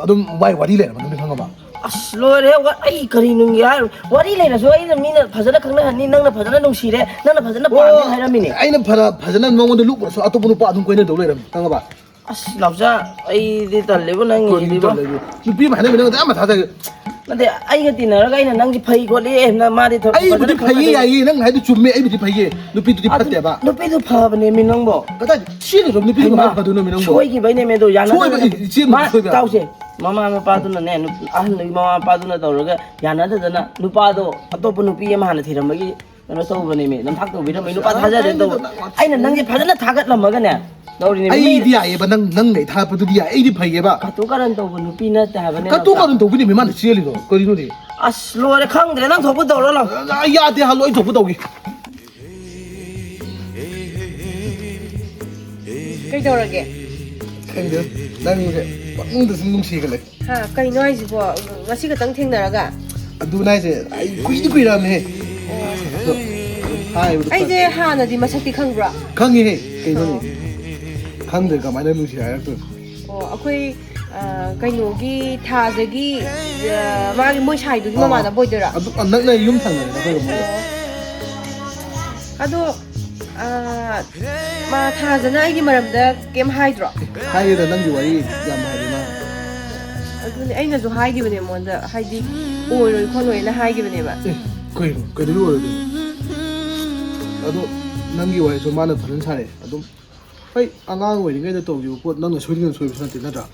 ꯑꯗꯨꯝ ꯃꯥꯏ ꯋꯥꯔꯤ ꯂꯩꯔꯝꯃꯗꯕꯅꯤ, ꯈꯪꯉꯕ? ꯑꯁ, ꯂꯣꯏꯔꯦ꯫ ꯋꯥ-, ꯑꯩ ꯀꯔꯤ ꯅꯨꯡꯒꯤ ꯍꯥꯏꯔꯨ-, ꯋꯥꯔꯤ ꯂꯩꯔꯁꯨ ꯑꯩꯅ ꯃꯤꯅ ꯐꯖꯅ ꯈꯪꯅꯍꯟꯅꯤ, ꯅꯪꯅ ꯐꯖꯅ ꯅꯨꯡꯁꯤꯔꯦ, ꯅꯪꯅ ꯐꯖꯅ ꯄꯥꯝꯃꯦ ꯑꯣ, ꯍꯥꯏꯔꯝꯃꯤꯅꯦ꯫ ꯑꯩꯅ ꯐꯅ, ꯐꯖꯅ ꯃꯉꯣꯟꯗ ꯂꯨꯞꯄꯨꯔꯁꯨ ꯑꯇꯣꯞꯄ ꯅꯨꯄꯥ ꯑꯗꯨꯝ ꯀꯣꯏꯅꯗꯧ ꯂꯩꯔꯝꯃꯤ, ꯈꯪꯉꯕ? ꯑꯁ, ꯅꯥꯎꯆꯥ, ꯑꯩꯗꯤ ꯇꯜꯂꯦꯕꯣ ꯀꯔꯤ ꯅꯪꯒꯤꯁꯤꯗꯤꯕꯣ꯫ ꯇꯜꯂꯦꯕꯣ? ꯅꯨꯄꯤ ꯑꯃ ꯍꯥꯏꯅꯕ ꯅꯪ ꯑꯗꯨ ꯌꯥꯝ ꯃꯊꯥ ꯁꯥꯏ꯫ ꯅꯠꯇꯦ, ꯑꯩꯒ ꯇꯤꯟꯅꯔꯒ ꯑꯩꯅ ꯅꯪꯁꯤ ꯐꯩ ꯈꯣꯠꯂꯤ, ꯑꯦ, ꯅ-, ꯃꯥꯗꯤ ꯊꯕꯛ ꯑꯩꯕꯨꯗꯤ ꯐꯖꯅ ꯐꯩꯌꯦ, ꯈꯪꯅꯗꯦ꯫ ꯌꯥꯏꯌꯦ, ꯅꯪ ꯍꯥꯏꯗꯣ ꯆꯨꯝꯃꯦ, ꯑꯩꯕꯨꯗꯤ ꯐꯩꯌꯦ, ꯅꯨꯄꯤꯗꯨꯗꯤ ꯑꯗꯨ ꯐꯠꯇꯦꯕ꯫ ꯅꯨꯄꯤꯗꯨ ꯐꯕꯅꯦꯃꯤ ꯅꯪꯕꯣ꯫ ꯀꯗꯥꯏ ꯆꯦꯜꯂꯤꯅꯣ? ꯅꯨꯄꯤꯗꯨ ꯍꯩꯃꯥ, ꯀꯃꯥꯏꯅ ꯐꯗꯣꯏꯅꯣꯃꯤ ꯅꯪꯕꯣ? ꯁꯣꯏꯈꯤꯕꯩꯅꯦꯃꯤ ꯑꯗꯣ, ꯌꯥꯅꯗꯕ ꯁꯣꯏꯕ, ꯅꯠꯇꯦ꯫ ꯏꯆꯦ ꯃꯥ, ꯁꯣꯏꯕ꯫ ꯇꯥꯎꯁꯦ, ꯃꯃꯥ ꯃꯄꯥꯗꯨꯅꯅꯦ, ꯅꯨꯞ-, ꯑꯍꯟꯗꯨꯒꯤ ꯃꯃꯥ ꯃꯄꯥꯗꯨꯅ ꯇꯧꯔꯒ ꯌꯥꯅꯗꯗꯅ ꯅꯨꯄꯥꯗꯣ ꯑꯇꯣꯞꯄ ꯅꯨꯄꯤ ꯑꯃ ꯍꯥꯟꯅ ꯊꯤꯔꯝꯕꯒꯤ ꯀꯩꯅꯣ ꯇꯧꯕꯅꯦꯃꯤ, ꯅꯝꯊꯥꯛ ꯇꯧꯕꯤꯔꯝꯕꯒꯤ ꯅꯨꯄꯥ ꯊꯥꯖꯗꯦ ꯇꯧꯕ꯫ ꯑꯩꯅ ꯅꯪꯁꯦ ꯐꯖꯅ ꯊꯥꯒꯠꯂꯝꯃꯒꯅꯦ ꯇꯧꯔꯤꯅꯦ꯫ ꯃꯤ ꯑꯩꯗꯤ ꯌꯥꯏꯌꯦꯕ, ꯅꯪ, ꯅꯪ ꯑꯩ ꯊꯥꯒꯠꯄꯗꯨꯗꯤ ꯌꯥꯏ, ꯑꯩꯗꯤ ꯐꯩꯌꯦꯕ꯫ ꯀꯥꯇꯨ ꯀꯥꯔꯟ ꯇꯧꯕ ꯅꯨꯄꯤ ꯅꯠꯇꯦ ꯍꯥꯏꯕꯅꯦ ꯀꯥꯇꯨ ꯅꯥꯎꯆꯥ꯫ ꯀꯥꯔꯟ ꯇꯧꯕꯅꯦꯃꯤ ꯃꯥꯅ ꯆꯦꯜꯂꯤꯗꯣ, ꯀꯔꯤꯅꯣꯅꯦ? ꯑꯁ, ꯂꯣꯏꯔꯦ, ꯈꯪꯗ꯭ꯔꯦ, ꯅꯪ ꯊꯣꯛꯄ ꯇꯧꯔꯣ ꯂꯥꯎ꯫ ꯑ, ꯌꯥꯗꯦ, ꯍꯜꯂꯣ, ꯑꯩ ꯊꯣꯛꯄ ꯇꯧꯒꯦ꯫ ꯀꯩꯗꯧꯔꯒꯦ? ꯈꯪꯗꯦ, ꯅꯪꯁꯦ ꯄꯪꯅꯨꯡꯗ ꯁꯨꯝ ꯅꯨꯡꯁꯤꯈꯠꯂꯦ꯫ ꯍꯥ, ꯀꯩꯅꯣ ꯍꯥꯏꯁꯤꯕꯣ? ꯉꯁꯤ ꯈꯛꯇꯪ ꯊꯦꯡꯅꯔꯒ? ꯑꯗꯨꯅ ꯍꯥꯏꯁꯦ, ꯑꯩ ꯀꯨꯏꯗꯤ ꯀꯨꯏꯔꯛꯑꯕꯅꯦꯍꯦ꯫ ꯑꯗꯣ ꯑꯗꯨꯝ ꯍꯥꯏꯕꯗꯣ ꯑꯩꯁꯦ ꯐꯠꯇꯦ꯫ ꯍꯥꯟꯅꯗꯤ ꯃꯁꯛꯇꯤ ꯈꯪꯕ꯭ꯔꯣ? ꯈꯪꯉꯤꯍꯦ, ꯀꯩꯅꯣꯅꯦ? ꯑꯣ꯫ ꯈꯪꯗ꯭ꯔꯦ ꯀꯃꯥꯏꯅ ꯅꯨꯡꯁꯤ ꯍꯥꯏꯔꯛꯇꯣꯏꯅꯣ? ꯑꯣ, ꯑꯩꯈꯣꯏ, ꯑ, ꯀꯩꯅꯣꯒꯤ ꯊꯥꯖꯒꯤ, ꯑ, ꯃꯥꯒꯤ ꯃꯣꯏ ꯁꯥꯏꯗꯨꯒꯤ ꯑꯥ, ꯃꯃꯥꯟꯅꯕ ꯑꯣꯏꯗꯣꯏꯔꯥ? ꯑꯗꯨ, ꯑ, ꯅꯛꯅ ꯌꯨꯝ ꯊꯪꯅꯔꯦ ꯑꯩꯈꯣꯏꯒ ꯃꯣꯏꯒ꯫ ꯑꯣ꯫ ꯑꯗꯣ, ꯑ, ꯃꯥ ꯊꯥꯖꯅ ꯑꯩꯒꯤ ꯃꯔꯝꯗ ꯀꯩꯝ ꯍꯥꯏꯗ꯭ꯔꯣ? ꯍꯥꯏꯌꯦꯗ, ꯅꯪꯒꯤ ꯋꯥꯔꯤ ꯌꯥꯝ ꯍꯥꯏꯔꯦ ꯃꯥ꯫ ꯑꯗꯨꯅꯦ, ꯑꯩꯅꯁꯨ ꯍꯥꯏꯈꯤꯕꯅꯦ ꯃꯉꯣꯟꯗ, ꯍꯥꯏꯗꯤ ꯑꯣꯏꯔꯣꯏ ꯈꯣꯠꯂꯣꯏꯅ ꯍꯥꯏꯈꯤꯕꯅꯦꯕ꯫ ꯑꯦ, ꯀꯩꯅꯣ? ꯀꯩꯗꯧꯕꯩ ꯑꯣꯏꯔꯣꯏꯗꯣꯏꯅꯣ? ꯑꯗꯣ ꯅꯪꯒꯤ ꯋꯥꯔꯤꯁꯨ ꯃꯥꯅ ꯐꯖꯅ ꯁꯥꯔꯛꯑꯦ꯫ ꯑꯗꯨꯝ ꯍꯣꯏ, ꯑꯉꯥꯡ ꯑꯣꯏꯔꯤꯉꯩꯗ ꯇꯧꯈꯤꯕ ꯄꯣꯠ ꯅꯪꯅ ꯁꯣꯏꯅꯤꯡꯉ ꯁꯣꯏꯕꯁꯨ ꯅꯠꯇꯦ, ꯅꯠꯇ꯭ꯔꯥ?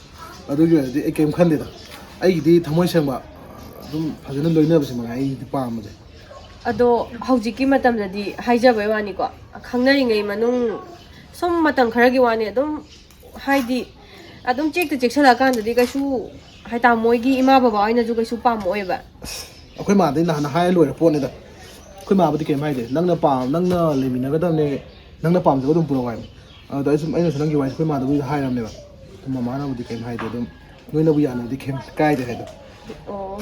ꯑꯗꯨꯒꯤ ꯑꯣꯏꯔꯗꯤ ꯑꯩ ꯀꯩꯝ ꯈꯟꯗꯦꯗ꯫ ꯑꯩꯒꯤꯗꯤ ꯊꯃꯣꯏ ꯁꯦꯡꯕ ꯑꯗꯨꯝ ꯐꯖꯅ ꯂꯣꯏꯅꯕꯁꯤ ꯃꯉꯥꯏ ꯑꯩꯒꯤꯗꯤ ꯄꯥꯝꯕꯁꯦ꯫ ꯑꯗꯣ ꯍꯧꯖꯤꯛꯀꯤ ꯃꯇꯝꯗꯗꯤ ꯍꯥꯏꯖꯕꯩ ꯋꯥꯅꯤꯀꯣ, ꯈꯪꯅꯔꯤꯉꯩ ꯃꯅꯨꯡ ꯁꯨꯝ ꯃꯇꯝ ꯈꯔꯒꯤ ꯋꯥꯅꯤ, ꯑꯗꯨꯝ ꯍꯥꯏꯗꯤ ꯑꯗꯨꯝ ꯆꯦꯛꯇ ꯆꯦꯛꯁꯜꯂꯛꯑꯀꯥꯟꯗꯗꯤ ꯀꯩꯁꯨ ꯍꯥꯏꯇꯥꯔꯦ ꯃꯣꯏꯒꯤ ꯏꯃꯥ ꯕꯕꯥ ꯍꯣꯏꯅꯁꯨ ꯀꯩꯁꯨ ꯄꯥꯝꯃꯛꯑꯣꯏꯕ꯫ ꯑꯩꯈꯣꯏ ꯃꯥꯗꯩ ꯅꯍꯥꯟ ꯍꯥꯏꯔ ꯂꯣꯏꯔ ꯄꯣꯠꯅꯤꯗ꯫ ꯑꯩꯈꯣꯏ ꯃꯥꯕꯨꯗꯤ ꯀꯩꯝ ꯍꯥꯏꯗꯦ꯫ ꯅꯪꯅ ꯄꯥꯝ-, ꯅꯪꯅ ꯂꯩꯃꯤꯟꯅꯒꯗꯕꯅꯦ, ꯅꯪꯅ ꯄꯥꯝꯖꯕ ꯑꯗꯨꯝ ꯄꯨꯔꯛꯑꯣ ꯍꯥꯏꯕꯅꯤ꯫ ꯑꯗꯨꯗ ꯑꯩ ꯁꯨꯝ, ꯑꯩꯅꯁꯨ ꯅꯪꯒꯤ ꯋꯥꯔꯤꯁꯦ ꯑꯩꯈꯣꯏ ꯃꯥꯗꯕꯨꯗꯤ ꯍꯥꯏꯔꯕꯅꯦꯕ꯫ ꯑꯗꯨ ꯃꯃꯥꯅꯕꯨꯗꯤ ꯀꯩꯝ ꯍꯥꯏꯗꯦ꯫ ꯑꯗꯨꯝ ꯅꯣꯏꯅꯕꯨ ꯌꯥꯅꯕꯗꯤ ꯀꯩꯝ ꯀꯥꯏꯗꯦ ꯍꯥꯏꯗꯣ꯫ ꯑꯣ,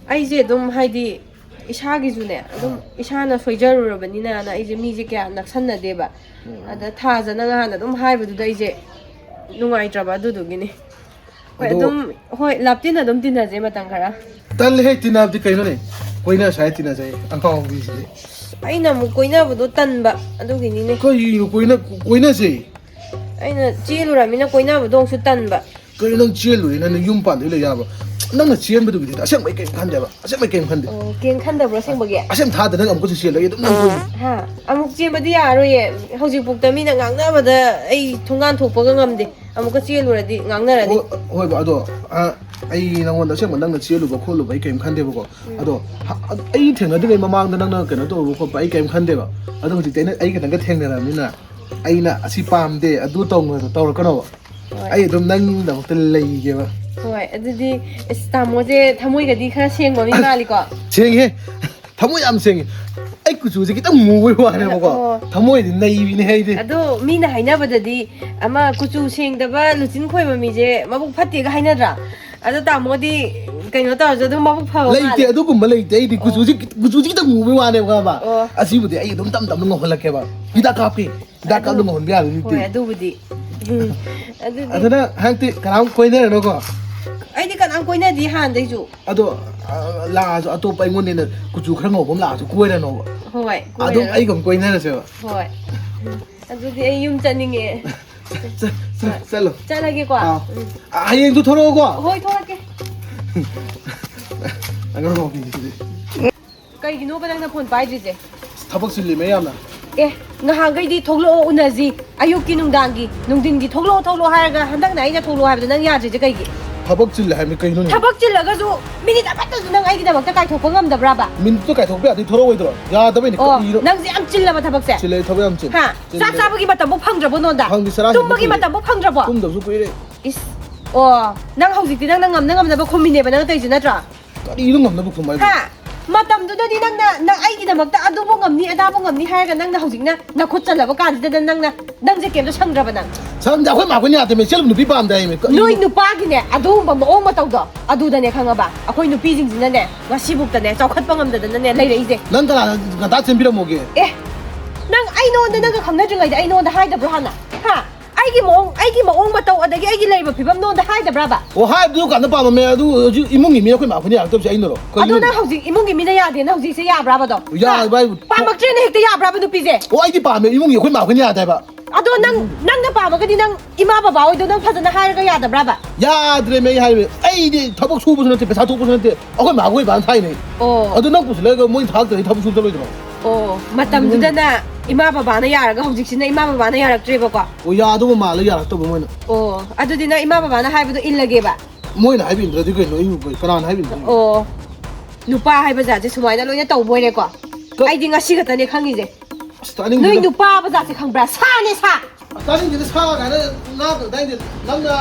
ꯑꯩꯁꯦ ꯑꯗꯨꯝ ꯍꯥꯏꯗꯤ ꯏꯁꯥꯒꯤꯁꯨꯅꯦ, ꯑꯗꯨꯝ ꯏꯁꯥꯅ ꯁꯣꯏꯖꯔꯨꯔꯕꯅꯤꯅꯅ ꯑꯩꯁꯦ ꯃꯤꯁꯦ ꯀꯌꯥ ꯅꯛꯁꯟꯅꯗꯦꯕ꯫ ꯑꯗ ꯊꯥꯖꯅ ꯉꯍꯥꯟ ꯑꯗꯨꯝ ꯍꯥꯏꯕꯗꯨꯗ ꯑꯩꯁꯦ ꯅꯨꯡꯉꯥꯏꯇ꯭ꯔꯕ, ꯑꯗꯨꯗꯨꯒꯤꯅꯤ꯫ ꯍꯣꯏ, ꯑꯗꯣ ꯑꯗꯨꯝ, ꯍꯣꯏ, ꯂꯥꯞꯇꯤꯟ ꯑꯗꯨꯝ ꯇꯤꯟꯅꯖꯦ ꯃꯇꯝ ꯈꯔ꯫ ꯇꯜꯂꯦꯍꯦ, ꯇꯤꯟꯅꯕꯗꯤ ꯀꯩꯅꯣꯅꯦ? ꯀꯣꯏꯅ ꯁꯥꯏ ꯇꯤꯟꯅꯖꯩ, ꯑꯉꯥꯎꯕꯤꯁꯤꯗꯤ꯫ ꯑꯩꯅ ꯑꯃꯨꯛ ꯀꯣꯏꯅꯕꯗꯣ ꯇꯟꯕ, ꯑꯗꯨꯒꯤꯅꯤꯅꯦ꯫ ꯀꯔꯤꯅꯣ ꯀꯣꯏꯅ-, ꯀꯣꯏꯅꯁꯦ? ꯑꯩꯅ ꯆꯦꯜꯂꯨꯔꯃꯤꯅ ꯀꯣꯏꯅꯕꯗꯣ ꯑꯃꯨꯛꯁꯨ ꯇꯟꯕ꯫ ꯀꯩꯅꯣ ꯅꯪ ꯆꯦꯜꯂꯨꯔꯦ, ꯅꯪ ꯌꯨꯝ ꯄꯥꯟꯗꯣꯏ ꯂꯩ ꯌꯥꯕ? ꯅꯪꯅ ꯆꯦꯟꯕꯗꯨꯒꯤꯗꯤ ꯑꯁꯦꯡꯕꯩ ꯀꯩꯝ ꯈꯟꯗꯦꯕ, ꯑꯁꯦꯡꯕꯩ ꯀꯩꯝ ꯈꯟꯗꯦ꯫ ꯑꯣ, ꯀꯩꯝ ꯈꯟꯗꯕ꯭ꯔꯣ ꯑꯁꯦꯡꯕꯒꯤ? ꯑꯁꯦꯡ ꯊꯥꯗ ꯅꯪ ꯑꯃꯨꯛꯀꯁꯨ ꯆꯦꯜꯂꯒꯦ ꯑꯗꯨꯝ ꯅꯪ ꯀꯣꯏꯅꯤ꯫ ꯍꯥ? ꯑꯃꯨꯛ ꯆꯦꯟꯕꯗꯤ ꯌꯥꯔꯣꯏꯌꯦ, ꯍꯧꯖꯤꯛꯐꯥꯎꯗ ꯃꯤꯅ ꯉꯥꯡꯅꯕꯗ ꯑꯩ ꯊꯣꯡꯒꯥꯟ ꯊꯣꯛꯄꯒ ꯉꯝꯗꯦ, ꯑꯃꯨꯛꯀ ꯆꯦꯜꯂꯨꯔꯗꯤ ꯉꯥꯡꯅꯔꯅꯤ꯫ ꯍꯣꯏ, ꯍꯣꯏꯕ, ꯑꯗꯣ, ꯑ, ꯑꯩ ꯅꯪꯉꯣꯟꯗ ꯑꯁꯦꯡꯕ ꯅꯪꯅ ꯆꯦꯜꯂꯨꯕ ꯈꯣꯠꯂꯨꯕ ꯑꯩ ꯀꯩꯝ ꯈꯟꯗꯦꯕꯀꯣ꯫ ꯎꯝ꯫ ꯑꯗꯣ, ꯍ-, ꯑ-, ꯑꯩ ꯊꯦꯡꯅꯗ꯭ꯔꯤꯉꯩ ꯃꯃꯥꯡꯗ ꯅꯪꯅ ꯀꯩꯅꯣ ꯇꯧꯔꯨꯕ ꯈꯣꯠꯄ ꯑꯩ ꯀꯩꯝ ꯈꯟꯗꯦꯕ꯫ ꯑꯗꯣ ꯍꯧꯖꯤꯛꯇꯤ ꯑꯩꯅ, ꯑꯩ ꯈꯤꯇꯪꯒ ꯊꯦꯡꯅꯔꯕꯅꯤꯅ ꯑꯩꯅ ꯑꯁꯤ ꯄꯥꯝꯗꯦ, ꯑꯗꯨ ꯇꯧꯅꯨ ꯍꯥꯏꯗꯣ ꯇꯧꯔꯛꯀꯅꯣꯕ꯫ ꯍꯣꯏ꯫ ꯑꯩ ꯑꯗꯨꯝ ꯅꯪꯒꯤꯗꯃꯛꯇ ꯂꯩꯒꯦꯕ꯫ ꯍꯣꯏ, ꯑꯗꯨꯗꯤ ꯑꯁ, ꯇꯥꯃꯣꯁꯦ ꯊꯃꯣꯏꯒꯗꯤ ꯈꯔ ꯁꯦꯡꯕ ꯃꯤ ꯃꯥꯜꯂꯤꯀꯣ? ꯁꯦꯡꯉꯦ꯫ ꯊꯃꯣꯏ ꯌꯥꯝ ꯁꯦꯡꯉꯦ꯫ ꯑꯩ ꯀꯨꯆꯨꯁꯦ ꯈꯤꯇꯪ ꯃꯨꯕꯩ ꯋꯥꯅꯦꯕꯀꯣ꯫ ꯑꯣ꯫ ꯊꯃꯣꯏꯗꯤ ꯅꯩꯕꯤꯅꯦ ꯑꯩꯗꯤ꯫ ꯑꯗꯣ ꯃꯤꯅ ꯍꯥꯏꯅꯕꯗꯗꯤ ꯑꯃ ꯀꯨꯆꯨ ꯁꯦꯡꯗꯕ ꯂꯨꯆꯤꯟ ꯈꯣꯏꯕ ꯃꯤꯁꯦ ꯃꯕꯨꯛ ꯐꯠꯇꯦꯒ ꯍꯥꯏꯅꯗ꯭ꯔꯥ? ꯑꯗꯣ ꯇꯥꯃꯣꯗꯤ ꯀꯩꯅꯣ ꯇꯧꯔꯁꯨ ꯑꯗꯨꯝ ꯃꯕꯨꯛ ꯐꯕ ꯂꯩꯇꯦ, ꯃꯥꯜꯂꯦ꯫ ꯑꯗꯨꯒꯨꯝꯕ ꯂꯩꯇꯦ꯫ ꯑꯩꯗꯤ ꯑꯣ꯫ ꯀꯨꯆꯨꯁꯦ, ꯀꯨꯆꯨꯁꯦ ꯈꯤꯇꯪ ꯃꯨꯕꯩ ꯋꯥꯅꯦꯕ, ꯈꯪꯉꯕ? ꯑꯣ꯫ ꯑꯁꯤꯕꯨꯗꯤ ꯑꯩ ꯑꯗꯨꯝ ꯇꯞ ꯇꯞꯅ ꯉꯧꯍꯜꯂꯛꯀꯦꯕ꯫ ꯍꯤꯗꯥꯛ ꯀꯥꯞꯀꯦ꯫ ꯍꯤꯗꯥꯛ ꯑꯗꯨ, ꯀꯥꯞꯂ ꯉꯧꯍꯟꯕ ꯌꯥꯔꯣꯏ ꯅꯠꯇꯦ꯫ ꯍꯣꯏ, ꯑꯗꯨꯕꯨꯗꯤ꯫ ꯎꯝ꯫ ꯑꯗꯨꯗꯤ ꯑꯗꯨꯅ ꯍꯟꯗꯛꯇꯤ ꯀꯅꯥꯝ ꯀꯣꯏꯅꯔꯅꯨꯀꯣ꯫ ꯑꯩꯗꯤ ꯀꯅꯥꯝ ꯀꯣꯏꯅꯗꯤ ꯍꯥꯟꯅꯗꯩꯁꯨ꯫ ꯑꯗꯣ, ꯑ, ꯂꯥꯛꯑꯁꯨ ꯑꯇꯣꯞꯄ ꯑꯩꯉꯣꯟꯗ ꯍꯦꯟꯅ ꯀꯨꯆꯨ ꯈꯔ ꯉꯧꯕ ꯑꯃ ꯂꯥꯛꯑꯁꯨ ꯀꯣꯏꯔꯅꯣꯕ꯫ ꯍꯣꯏ, ꯑꯗꯨꯝ ꯀꯣꯏꯔꯔꯣꯏ꯫ ꯑꯩꯒ ꯑꯗꯨꯝ ꯀꯣꯏꯅꯔꯁꯦꯕ꯫ ꯍꯣꯏ꯫ ꯎꯝ꯫ ꯑꯗꯨꯗꯤ ꯑꯩ ꯌꯨꯝ ꯆꯠꯅꯤꯡꯉꯦ꯫ ꯆꯠ-, ꯆꯠ-, ꯍꯣꯏ꯫ ꯆꯠꯂꯣ꯫ ꯆꯠꯂꯒꯦꯀꯣ꯫ ꯑꯥꯎ꯫ ꯎꯝ꯫ ꯑ, ꯍꯌꯦꯡꯗꯨ ꯊꯣꯛꯂꯛꯑꯣꯀꯣ꯫ ꯍꯣꯏ, ꯊꯣꯛꯂꯛꯀꯦ꯫ ꯑꯉꯥꯡ ꯅꯨꯄꯤꯁꯤꯗꯤ꯫ ꯀꯩꯒꯤꯅꯣꯕ ꯅꯪꯅ ꯐꯣꯟ ꯄꯥꯏꯗ꯭ꯔꯤꯁꯦ? ꯊꯕꯛ ꯆꯤꯜꯂꯤ ꯃꯌꯥꯝꯅ꯫ ꯑꯦ, ꯉꯍꯥꯟꯈꯩꯗꯤ "ꯊꯣꯛꯂꯛꯑꯣ, ꯎꯅꯁꯤ, ꯑꯌꯨꯛꯀꯤ, ꯅꯨꯡꯗꯥꯡꯒꯤ, ꯅꯨꯡꯊꯤꯟꯒꯤ ꯊꯣꯛꯂꯛꯑꯣ, ꯊꯣꯛꯂꯛꯑꯣ" ꯍꯥꯏꯔꯒ, ꯍꯟꯗꯛꯅ ꯑꯩꯅ ꯊꯣꯛꯂꯛꯑꯣ ꯍꯥꯏꯕꯗꯣ ꯅꯪ ꯌꯥꯗ꯭ꯔꯤꯁꯦ ꯀꯩꯒꯤ? ꯊꯕꯛ ꯆꯤꯜꯂꯦ ꯍꯥꯏꯕꯅꯤ ꯀꯩꯅꯣꯅꯦ? ꯊꯕꯛ ꯆꯤꯜꯂꯒꯁꯨ ꯃꯤꯅꯤꯠ ꯑꯃꯠꯇꯁꯨ ꯅꯪ ꯑꯩꯒꯤꯗꯃꯛꯇ ꯀꯥꯏꯊꯣꯛꯄ ꯉꯝꯗꯕ꯭ꯔꯥꯕ? ꯃꯤꯅꯤꯠꯇꯨ ꯀꯥꯏꯊꯣꯛꯄ ꯌꯥꯗꯤ ꯊꯣꯔꯛꯑꯣꯏꯗ꯭ꯔꯣ? ꯌꯥꯗꯕꯩꯅꯦ ꯑꯣ, ꯀꯔꯤꯅꯣ? ꯅꯪꯁꯦ ꯌꯥꯝ ꯆꯤꯜꯂꯕ ꯊꯕꯛꯁꯦ? ꯆꯤꯜꯂꯦ, ꯊꯕꯛ ꯌꯥꯝ ꯆꯤꯜꯂꯦ꯫ ꯍꯥ? ꯆꯤꯜꯂꯦ꯫ ꯆꯥꯛ ꯆꯥꯕꯒꯤ ꯃꯇꯝꯕꯨ ꯐꯪꯗ꯭ꯔꯕꯣ ꯅꯉꯣꯟꯗ? ꯐꯪꯗꯦ, ꯆꯔꯥ ꯍꯦꯟꯕ ꯇꯨꯝꯕꯒꯤ ꯀꯨꯏꯔꯦ꯫ ꯃꯇꯝꯕꯨ ꯐꯪꯗ꯭ꯔꯕꯣ? ꯇꯨꯝꯗꯕꯁꯨ ꯀꯨꯏꯔꯦ꯫ ꯏꯁ, ꯑꯣ, ꯅꯪ ꯍꯧꯖꯤꯛꯇꯤ ꯅꯪꯅ ꯉꯝꯅ ꯉꯝꯅꯕ ꯈꯨꯝꯃꯤꯅꯦꯕ ꯅꯪ ꯇꯧꯔꯤꯁꯦ ꯅꯠꯇ꯭ꯔꯣ? ꯀꯔꯤꯅꯣ ꯉꯝꯅꯕ ꯈꯨꯝ ꯍꯥꯏꯕꯣ? ꯍꯥ? ꯃꯇꯝꯗꯨꯗꯗꯤ ꯅꯪꯅ, ꯅꯪ ꯑꯩꯒꯤꯗꯃꯛꯇ ꯑꯗꯨꯕꯨ ꯉꯝꯅꯤ, ꯑꯗꯥꯕꯨ ꯉꯝꯅꯤ ꯍꯥꯏꯔꯒ ꯅꯪꯅ ꯍꯧꯖꯤꯛꯅ ꯅꯈꯨꯠ ꯆꯜꯂꯕ ꯀꯥꯟꯁꯤꯗ ꯅꯪꯅ, ꯅꯪꯁꯦ ꯀꯩꯝꯇ ꯁꯪꯗ꯭ꯔꯕ ꯅꯪ? ꯁꯪꯗꯦ, ꯑꯩꯈꯣꯏ ꯃꯥ ꯑꯩꯈꯣꯏꯅ ꯌꯥꯗꯦꯃꯦ, ꯆꯦꯜꯂꯨ, ꯅꯨꯄꯤ ꯄꯥꯝꯗꯦ ꯍꯥꯏꯃꯦ꯫ ꯀꯔꯤꯅꯣ? ꯅꯣꯏ ꯅꯨꯄꯥꯒꯤꯅꯦ ꯑꯗꯨꯒꯨꯝꯕ ꯃꯑꯣꯡ ꯃꯇꯧꯗꯣ ꯑꯗꯨꯗꯅꯦ ꯈꯪꯉꯕ, ꯑꯩꯈꯣꯏ ꯅꯨꯄꯤꯁꯤꯡꯁꯤꯅꯅꯦ ꯉꯁꯤꯕꯨꯛꯇꯅꯦ ꯆꯥꯎꯈꯠꯄ ꯉꯝꯗꯗꯅꯅꯦ ꯂꯩꯔꯛꯏꯁꯦ꯫ ꯅꯪ ꯀꯅꯥꯅ ꯉꯟꯇꯥ ꯆꯦꯟꯕꯤꯔꯝꯃꯣꯒꯦ? ꯑꯦ, ꯅꯪ ꯑꯩ ꯅꯉꯣꯟꯗ, ꯅꯪꯒ ꯈꯪꯅꯗ꯭ꯔꯤꯉꯩꯗ ꯑꯩ ꯅꯉꯣꯟꯗ ꯍꯥꯏꯗꯕ꯭ꯔꯣ ꯍꯥꯟꯅ? ꯍꯥ? ꯑꯩꯒꯤ ꯃꯑꯣꯡ, ꯑꯩꯒꯤ ꯃꯑꯣꯡ ꯃꯇꯧ, ꯑꯗꯒꯤ ꯑꯩꯒꯤ ꯂꯩꯔꯤꯕ ꯐꯤꯕꯝ ꯅꯉꯣꯟꯗ ꯍꯥꯏꯗꯕ꯭ꯔꯕ? ꯑꯣ, ꯍꯥꯏꯕꯗꯨ ꯀꯥꯟꯗ ꯄꯥꯝꯃꯝꯃꯦ, ꯑꯗꯨ ꯍꯧꯖꯤꯛ ꯏꯃꯨꯡꯒꯤ ꯃꯤ ꯑꯩꯈꯣꯏ ꯃꯥ ꯑꯩꯈꯣꯏꯅ ꯌꯥꯔꯛꯇꯕꯁꯦ ꯑꯩꯅꯔꯣ? ꯑꯗꯣ ꯀꯔꯤꯅꯣ? ꯅꯪ ꯍꯧꯖꯤꯛ ꯏꯃꯨꯡꯒꯤ ꯃꯤꯅ ꯌꯥꯗꯦꯅ ꯍꯧꯖꯤꯛꯁꯦ ꯌꯥꯕ꯭ꯔꯕꯗꯣ? ꯌꯥꯕ ꯍꯥꯏꯕꯨ ꯄꯥꯝꯃꯛꯇ꯭ꯔꯦꯅ ꯍꯦꯛꯇ ꯌꯥꯕ꯭ꯔꯕ ꯅꯨꯄꯤꯁꯦ? ꯑꯣ, ꯑꯩꯗꯤ ꯄꯥꯝꯃꯦ, ꯏꯃꯨꯡꯒꯤ ꯑꯩꯈꯣꯏ ꯃꯥ ꯑꯩꯈꯣꯏꯅ ꯌꯥꯗꯦ ꯍꯥꯏꯕ꯫ ꯑꯗꯣ ꯅꯪ, ꯅꯪꯅ ꯄꯥꯝꯃꯒꯗꯤ ꯅꯪ ꯏꯃꯥ ꯕꯕꯥ ꯍꯣꯏꯗꯣ ꯅꯪ ꯐꯖꯅ ꯍꯥꯏꯔꯒ ꯌꯥꯗꯕ꯭ꯔꯕ? ꯌꯥꯗ꯭ꯔꯦꯃꯦ, ꯑꯩ ꯍꯥꯏꯔꯦ, ꯑꯩꯗꯤ ꯊꯕꯛ ꯁꯨꯕꯁꯨ ꯅꯠꯇꯦ, ꯄꯩꯁꯥ ꯊꯣꯛꯄꯁꯨ ꯅꯠꯇꯦ, ꯑꯩꯈꯣꯏ ꯃꯥ ꯑꯩꯈꯣꯏ ꯕꯥꯅ ꯊꯥꯏꯅꯦ꯫ ꯑꯣ꯫ ꯑꯗꯨ ꯅꯪ ꯄꯨꯁꯤꯜꯂꯒ ꯃꯣꯏꯅ ꯊꯥꯛꯇ꯭ꯔꯗꯤ ꯊꯕꯛ ꯁꯨꯕ ꯆꯠꯂꯣꯏꯗ꯭ꯔꯣ? ꯑꯣ, ꯃꯇꯝꯗꯨꯗꯅ ꯏꯃꯥ ꯕꯕꯥꯅ ꯌꯥꯔꯒ ꯍꯧꯖꯤꯛꯁꯤꯅ ꯏꯃꯥ ꯕꯕꯥꯅ ꯌꯥꯔꯛꯇ꯭ꯔꯦꯕꯀꯣ? ꯑꯣ, ꯌꯥꯗꯧꯕ ꯃꯥꯜꯂꯦ, ꯌꯥꯔꯛꯇꯕ ꯃꯣꯏꯅ꯫ ꯑꯣ, ꯑꯗꯨꯗꯤ ꯅꯪ ꯏꯃꯥ ꯕꯕꯥꯅ ꯍꯥꯏꯕꯗꯣ ꯏꯜꯂꯒꯦꯕ? ꯃꯣꯏꯅ ꯍꯥꯏꯕ ꯏꯟꯗ꯭ꯔꯗꯤ ꯀꯩꯅꯣ? ꯑꯩꯕꯨ ꯀꯩ-, ꯀꯅꯥꯅ ꯍꯥꯏꯕ ꯏꯟꯗꯣꯏꯅꯣ? ꯑꯣ, ꯅꯨꯄꯥ ꯍꯥꯏꯕ ꯖꯥꯠꯁꯦ ꯁꯨꯃꯥꯏꯅ ꯂꯣꯏꯅ ꯇꯧꯕ ꯑꯣꯏꯔꯦꯀꯣ? ꯀ- ꯑꯩꯗꯤ ꯉꯁꯤ ꯈꯛꯇꯅꯦ ꯈꯪꯉꯤꯁꯦ꯫ ꯑꯁ, ꯇꯥꯅꯤꯡꯗꯦꯗ꯫ ꯅꯣꯏ ꯅꯨꯄꯥ ꯍꯥꯏꯕ ꯖꯥꯠꯁꯦ ꯈꯪꯕ꯭ꯔꯥ? ꯁꯥꯅꯦ, ꯁꯥ! ꯑꯁ, ꯇꯥꯅꯤꯡꯗꯦꯗ, ꯁꯥ ꯀꯥꯏꯅ ꯉꯥꯡꯒꯅꯨ, ꯇꯥꯅꯤꯡꯗꯦ꯫ ꯅꯪꯅ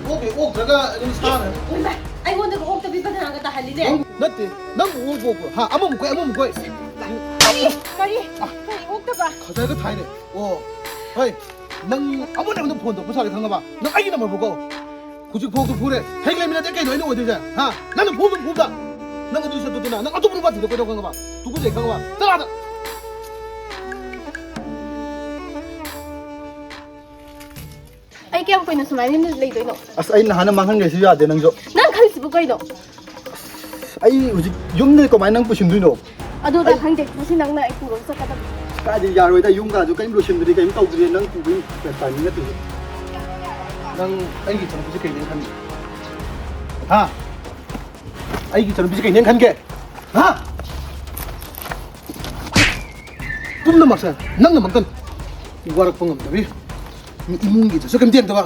ꯑꯣꯛꯀꯦ ꯑꯣꯛꯇ꯭ꯔꯒ ꯑꯗꯨꯝ ꯁꯥ ꯀꯥꯏꯅ꯫ ꯏꯃꯥ, ꯑꯩꯉꯣꯟꯗꯒ ꯑꯣꯛꯇꯕꯤ ꯕꯗꯅꯥꯝꯒ ꯇꯥꯍꯜꯂꯤꯅꯦ꯫ ꯅꯪ ꯅꯠꯇꯦ, ꯅꯪꯕꯨ ꯑꯣꯛꯄ ꯑꯣꯛꯄ꯭ꯔꯣ? ꯍꯥ, ꯑꯃꯃꯨꯛ ꯀꯣꯏ, ꯑꯃꯃꯨꯛ ꯀꯣꯏ꯫ ꯀꯔꯤ? ꯀꯔꯤ? ꯀꯔꯤ ꯑꯣꯛꯇꯕ? ꯈꯖꯥꯏꯒ ꯊꯥꯏꯅꯦ꯫ ꯑꯣ, ꯍꯣꯏ, ꯅꯪ ꯑꯃꯨꯛ ꯅꯪ ꯐꯣꯟ ꯇꯧꯔꯛꯄ ꯁꯥꯔꯦ ꯈꯪꯉꯕ? ꯅꯪ ꯑꯩꯒꯤ ꯅꯝꯕꯔꯕꯨ ꯀꯣ꯫ ꯍꯧꯖꯤꯛ ꯐꯥꯎꯗ ꯐꯨꯔꯦ꯫ ꯍꯦꯛ ꯂꯩꯃꯤꯟꯅꯗꯦ ꯀꯩꯅꯣ ꯑꯩꯅ ꯑꯣꯏꯗꯣꯏꯁꯦ? ꯍꯥ? ꯅꯪꯅ ꯐꯨꯕꯗ ꯐꯨꯕꯗ꯫ ꯅꯪ ꯑꯗꯨ ꯆꯠꯇꯨꯗꯅ ꯅꯪ ꯑꯇꯣꯞꯄ ꯅꯨꯄꯥ ꯊꯤꯗ ꯀꯩꯗꯧ ꯈꯪꯉꯕ? ꯇꯨꯀꯨꯖꯩ ꯈꯪꯉꯕ? ꯆꯠꯂꯣ ꯑꯥꯗ꯫ ꯑꯩ ꯀꯌꯥꯝ ꯀꯨꯏꯅ ꯁꯨꯃꯥꯏꯅ ꯂꯩꯗꯣꯏꯅꯣ? ꯑꯁ, ꯑꯩ ꯅꯍꯥꯟꯅ ꯃꯥꯡꯍꯟꯈ꯭ꯔꯦꯁꯨ ꯌꯥꯗꯦ ꯅꯪꯁꯨ꯫ ꯅꯪ ꯈꯜꯂꯤꯁꯤꯕꯨ ꯀꯩꯅꯣ? ꯑꯩ ꯍꯧꯖꯤꯛ ꯌꯨꯝꯗ ꯀꯃꯥꯏꯅ ꯅꯪ ꯄꯨꯁꯤꯟꯗꯣꯏꯅꯣ? ꯑꯗꯨꯗ ꯑꯩ ꯈꯪꯗꯦ, ꯉꯁꯤ ꯅꯪꯅ ꯑꯩ ꯄꯨꯔꯒ ꯆꯠꯀꯗꯕꯅꯤ꯫ ꯀꯥꯏꯗꯩ ꯌꯥꯔꯣꯏꯗ, ꯌꯨꯝ ꯀꯥꯁꯨ ꯀꯔꯤꯝ ꯂꯣꯏꯁꯤꯟꯗ꯭ꯔꯤ, ꯀꯔꯤꯝ ꯇꯧꯗ꯭ꯔꯤ, ꯅꯪ ꯄꯨꯕꯒꯤ ꯇꯥꯏꯃꯤꯡ ꯅꯠꯇꯦ ꯍꯧꯖꯤꯛ꯫ ꯅꯪ ꯑꯩꯒꯤ ꯏꯆꯟꯅꯨꯄꯤꯁꯦ ꯀꯩꯅꯦꯅ ꯈꯟꯒꯦ? ꯍꯥ? ꯑꯩꯒꯤ ꯏꯆꯟꯅꯨꯄꯤꯁꯦ ꯀꯩꯅꯦꯅ ꯈꯟꯒꯦ? ꯍꯥ? ꯄꯨꯝꯅꯃꯛꯁꯦ ꯅꯪꯅꯃꯛꯇꯅꯤ꯫ ꯋꯥꯔꯛꯄ ꯉꯝꯗꯕꯤ, ꯃꯤ ꯏꯃꯨꯡꯒꯤꯗꯁꯨ ꯀꯩꯝꯇ ꯌꯦꯡꯗꯕ꯫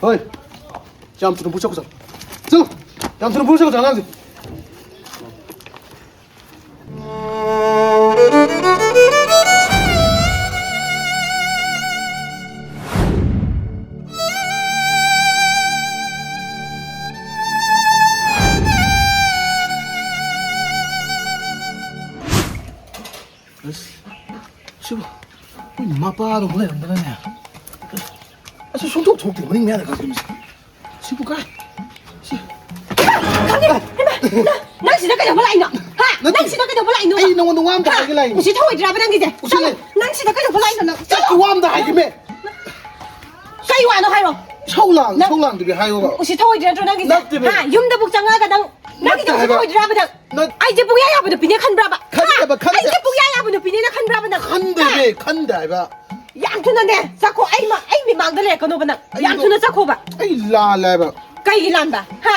ꯍꯣꯏ, ꯌꯥꯝ ꯊꯨꯅ ꯄꯨꯔ ꯆꯠꯈꯣ, ꯆꯠꯂꯣ꯫ ꯆꯠꯂꯣ, ꯌꯥꯝ ꯊꯨꯅ ꯄꯨꯔ ꯆꯠꯈꯣ, ꯆꯠꯂꯣ, ꯑꯉꯥꯡꯁꯦ꯫ ꯑꯁ, ꯁꯤꯕꯨ ꯑꯩꯈꯣꯏ ꯃꯄꯥꯗꯣ ꯂꯩꯔꯝꯗꯅꯅꯦ꯫ ꯑꯁ, ꯁꯨꯡꯊꯣꯛ ꯊꯣꯛꯇꯦ, ꯃꯅꯤꯡ ꯃꯌꯥꯗ ꯀꯥꯈꯠꯂꯤꯁꯦ꯫ ꯁꯤꯕꯨ ꯀꯥꯏ? ꯁꯤ ꯈꯪꯉꯦ! ꯍꯩꯃꯥ! ꯅꯪ, ꯅꯪ ꯁꯤꯗ ꯀꯩꯗꯧꯕ ꯂꯥꯛꯏꯅꯣ? ꯍꯥ? ꯅꯠꯇꯦ꯫ ꯅꯪ ꯁꯤꯗ ꯀꯩꯗꯧꯕ ꯂꯥꯛꯏꯅꯣ? ꯑꯩ ꯅꯉꯣꯟꯗ ꯋꯥ ꯑꯝꯇ ꯍꯥ? ꯍꯥꯏꯒꯦ ꯂꯥꯛꯏꯅꯦ꯫ ꯎꯁꯤꯠ ꯊꯧꯑꯣꯏꯗ꯭ꯔꯕ ꯅꯪꯒꯤꯁꯦ? ꯎꯁꯤꯠ ꯆꯠꯂꯣ! ꯂꯩ꯫ ꯅꯪ ꯁꯤꯗ ꯀꯩꯗꯧꯕ ꯂꯥꯛꯏꯅꯣ ꯅꯪ? ꯆꯠꯂꯣ! ꯆꯠꯀꯦ, ꯋꯥ ꯑꯝꯇ ꯍꯥꯏꯒꯦꯃꯦ꯫ ꯀꯩ ꯋꯥꯅꯣ ꯍꯥꯏꯔꯣ? ꯏꯁꯧ ꯂꯥꯡ-, ꯅꯪ ꯏꯁꯧ ꯂꯥꯡꯗꯕꯤ ꯍꯥꯏꯌꯣꯕ꯫ ꯎꯁꯤꯠ ꯊꯧꯑꯣꯏꯗ꯭ꯔꯗ꯭ꯔꯣ ꯅꯪꯒꯤꯁꯦ? ꯅꯠꯇꯦꯃꯦ꯫ ꯍꯥ? ꯌꯨꯝꯗꯕꯨ ꯆꯪꯉꯛꯑꯒ ꯅꯪ, ꯅꯪꯒꯤꯁꯦ ꯅꯠꯇꯦ ꯎꯁꯤꯠ ꯍꯥꯏꯕ꯫ ꯊꯧꯑꯣꯏꯗ꯭ꯔꯕ ꯅꯪ? ꯅꯠ- ꯑꯩꯁꯦ ꯄꯨꯡꯌꯥ ꯌꯥꯕ ꯅꯨꯄꯤꯅꯦ ꯈꯟꯕ꯭ꯔꯕ? ꯈꯟꯗꯦꯕ, ꯍꯥ? ꯈꯟꯗꯦ꯫ ꯑꯩꯁꯦ ꯄꯨꯡꯌꯥ ꯌꯥꯕ ꯅꯨꯄꯤꯅꯦꯅ ꯈꯟꯕ꯭ꯔꯕ ꯅꯪ? ꯈꯟꯗꯦꯃꯦ, ꯍꯥ? ꯈꯟꯗꯦ ꯍꯥꯏꯕ꯫ ꯌꯥꯝ ꯊꯨꯅꯅꯦ ꯆꯠꯈꯣ꯫ ꯑꯩ ꯃ-, ꯑꯩ ꯃꯤꯃꯥꯡꯗ ꯂꯩꯔꯛꯀꯅꯣꯕ ꯅꯪ꯫ ꯌꯥꯝ ꯑꯩꯗꯣ, ꯊꯨꯅ ꯆꯠꯈꯣꯕ꯫ ꯑꯩ ꯂꯥꯜꯂꯦ ꯍꯥꯏꯕ꯫ ꯀꯩꯒꯤ ꯂꯥꯟꯕ? ꯍꯥ?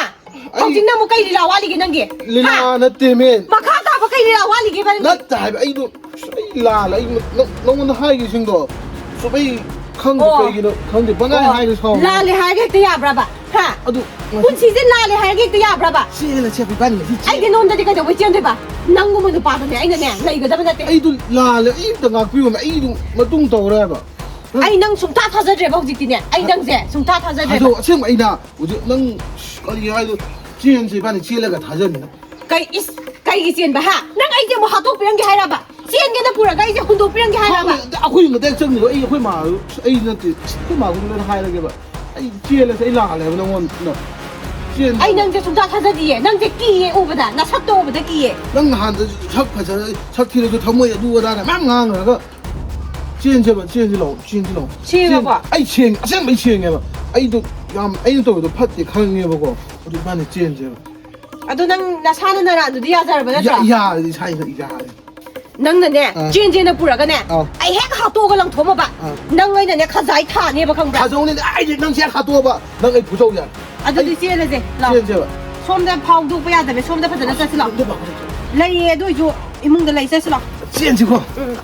ꯑꯩ ꯍꯧꯖꯤꯛꯅ ꯑꯃꯨꯛ ꯀꯩ ꯂꯤꯂꯥ ꯋꯥꯠꯂꯤꯒꯦ ꯅꯪꯒꯤ? ꯂꯤꯂꯥ ꯍꯥ? ꯅꯠꯇꯦꯃꯦ꯫ ꯃꯈꯥ ꯇꯥꯕ ꯀꯩ ꯂꯤꯂꯥ ꯋꯥꯠꯂꯤꯒꯦꯕ ꯅꯪꯒꯤ? ꯅꯠꯇꯦ ꯍꯥꯏꯕ, ꯑꯩꯗꯣ, ꯑꯩ ꯂꯥꯜꯂꯦ꯫ ꯑꯩ ꯅ-, ꯅ-, ꯅꯉꯣꯟꯗ ꯍꯥꯏꯈꯤꯕꯁꯤꯡꯗꯣ ꯁꯨꯝ ꯑꯩ ꯈꯪꯗꯦ ꯑꯣ꯫ ꯀꯩꯒꯤꯅꯣ ꯈꯪꯗꯦ, ꯄꯪꯍꯥꯏ ꯑꯣ꯫ ꯍꯥꯏꯔꯦ ꯁꯥꯎꯅꯨ꯫ ꯂꯥꯜꯂꯦ ꯍꯥꯏꯔꯒ ꯍꯦꯛꯇ ꯌꯥꯕ꯭ꯔꯕ? ꯍꯥ? ꯑꯗꯨ ꯉꯁꯤ ꯄꯨꯟꯁꯤꯁꯦ ꯂꯥꯜꯂꯦ ꯍꯥꯏꯔꯒ ꯍꯦꯛꯇ ꯌꯥꯕ꯭ꯔꯕ? ꯆꯦꯜꯂꯁꯦ, ꯑꯩꯈꯣꯏ ꯏꯕꯥꯅꯤ ꯉꯁꯤ ꯆꯦꯜ-, ꯑꯩꯗꯤ ꯅꯉꯣꯟꯗꯗꯤ ꯀꯩꯗꯧꯕꯩ ꯆꯦꯟꯗꯣꯏꯕ? ꯅꯪꯒꯨꯝꯕ ꯅꯨꯄꯥꯗꯨꯅꯦ ꯑꯩꯅꯅꯦ ꯂꯩꯒꯗꯕ ꯅꯠꯇꯦ꯫ ꯑꯩꯗꯣ ꯂꯥꯜꯂꯦ, ꯑꯩ ꯑꯝꯇ ꯉꯥꯛꯄꯤꯌꯣꯅꯦ, ꯑꯩꯗꯣ ꯃꯇꯨꯡ ꯇꯧꯔꯦꯕ꯫ ꯑꯩ ꯅꯪ ꯁꯨꯡꯊꯥ ꯊꯥꯖꯗ꯭ꯔꯦꯕ ꯍꯧꯖꯤꯛꯇꯤꯅꯦ꯫ ꯑꯩ ꯅꯪꯁꯦ ꯁꯨꯡꯊꯥ ꯊꯥꯖꯗ꯭ꯔꯦꯕ꯫ ꯊꯥꯖꯧ, ꯑꯁꯦꯡꯕ ꯑꯩꯅ ꯍꯧꯖꯤꯛ ꯅꯪ ꯀꯔꯤ ꯍꯥꯏꯗꯣ, ꯆꯦꯟꯁꯦ ꯏꯕꯥꯅꯤ ꯆꯦꯜꯂꯒ ꯊꯥꯖꯅꯤ ꯅꯪ꯫ ꯀꯩ ꯏꯁ, ꯀꯩꯒꯤ ꯆꯦꯟꯕ ꯍꯥ? ꯅꯪ ꯑꯩꯁꯦ ꯑꯃꯨꯛ ꯍꯥꯠꯇꯣꯛꯄꯤꯔꯝꯒꯦ ꯍꯥꯏꯔꯕ? ꯆꯦꯟꯒꯦꯅ ꯄꯨꯔꯒ ꯑꯩꯁꯦ ꯍꯨꯟꯗꯣꯛꯄꯤꯔꯝꯒꯦ ꯍꯥꯏꯔꯕ? ꯍꯥꯠꯂꯣꯏ, ꯑꯩꯈꯣꯏ ꯌꯨꯝꯗ ꯗꯥꯏꯔꯦꯛ ꯆꯪꯉꯤꯗꯣ, ꯑꯩ ꯑꯩꯈꯣꯏ ꯃꯥ, ꯑꯩ ꯅꯠꯇꯦ, ꯑꯩꯈꯣꯏ ꯃꯥ ꯂꯣꯏꯅ ꯍꯥꯏꯔꯒꯦꯕ꯫ ꯑꯩ ꯆꯦꯜꯂꯁꯦ, ꯑꯩ ꯂꯥꯜꯂꯦꯕ ꯅꯪꯉꯣꯟꯗ꯫ ꯆꯦꯟ-, ꯑꯩ ꯅꯪꯁꯦ ꯁꯨꯡꯊꯥ ꯊꯥꯖꯗꯤꯌꯦ꯫ ꯅꯪꯁꯦ ꯀꯤꯌꯦ ꯎꯕꯗ, ꯅꯁꯛꯇꯣ ꯎꯕꯗ ꯀꯤꯌꯦ꯫ ꯅꯪ ꯅꯍꯥꯟꯗ ꯁꯛ ꯐꯖ-, ꯁꯛ ꯊꯤꯔꯁꯨ ꯊꯃꯣꯏ ꯑꯗꯨ ꯑꯗꯥꯅ ꯃꯌꯥꯝ ꯉꯥꯡꯈ꯭ꯔꯒ ꯆꯦꯟꯁꯦꯕ, ꯆꯦꯟꯁꯤ ꯂꯥꯛꯑꯣ, ꯆꯦꯟꯁꯤ ꯂꯥꯛꯑꯣ꯫ ꯁꯦꯡꯉꯕꯣ? ꯆꯦꯟ-, ꯑꯩ ꯁꯦꯡ-, ꯑꯁꯦꯡꯕꯩ ꯁꯦꯡꯉꯦꯕ꯫ ꯑꯩꯗꯣ ꯌꯥꯝ, ꯑꯩꯅ ꯇꯧꯔꯤꯗꯣ ꯐꯠꯇꯦ ꯈꯪꯉꯦꯕꯀꯣ꯫ ꯑꯗꯨ ꯏꯕꯥꯅꯤ ꯆꯦꯟꯁꯦꯕ꯫ ꯑꯗꯨ ꯅꯪ ꯅꯁꯥꯅ ꯅꯔꯥꯟꯗꯨꯗꯤ ꯌꯥꯖꯔꯕ ꯅꯠꯇ꯭ꯔꯣ? ꯌꯥ-, ꯌꯥꯔꯦ, ꯏꯁꯥ ꯏꯁꯥ ꯌꯥꯔꯦ꯫ ꯅꯪꯅꯅꯦ, ꯑꯥ꯫ ꯆꯦꯟ ꯆꯦꯟꯅ ꯄꯨꯔꯒꯅꯦ, ꯑꯥ꯫ ꯑꯩ ꯍꯦꯛ ꯍꯥꯠꯇꯣꯛꯑꯒ ꯂꯪꯊꯣꯛꯑꯝꯃꯕ, ꯑꯥ꯫ ꯅꯪ ꯑꯩꯅꯅꯦ ꯈꯖꯥꯏ ꯊꯥꯅꯦꯕ, ꯈꯪꯕ꯭ꯔꯥ? ꯊꯥꯖꯧꯅꯦ, ꯑꯩꯗꯤ ꯅꯪ ꯁꯦ ꯍꯥꯠꯇꯣꯛꯑꯕ ꯅꯪ ꯑꯩ ꯐꯨꯖꯧ ꯌꯥꯔꯦ꯫ ꯑꯗꯨꯗꯤ ꯑꯩ ꯆꯦꯜꯂꯁꯦ, ꯂꯥꯎ꯫ ꯆꯦꯟꯁꯦꯕ꯫ ꯁꯣꯝꯗ ꯐꯥꯎꯗꯣꯛꯄ ꯌꯥꯗꯕꯅꯦ, ꯁꯣꯝꯗ ꯐꯖꯅ ꯆꯠꯁꯤ ꯂꯥꯎ꯫ ꯁꯣꯝꯗ ꯐꯖꯅ ꯆꯠꯁꯤ꯫ ꯂꯩꯌꯦ, ꯑꯗꯨ ꯑꯣꯏꯁꯨ ꯏꯃꯨꯡꯗ ꯂꯩ, ꯆꯠꯁꯤ ꯂꯥꯎ꯫ ꯆꯦꯟꯁꯤꯀꯣ꯫ ꯎꯝ꯫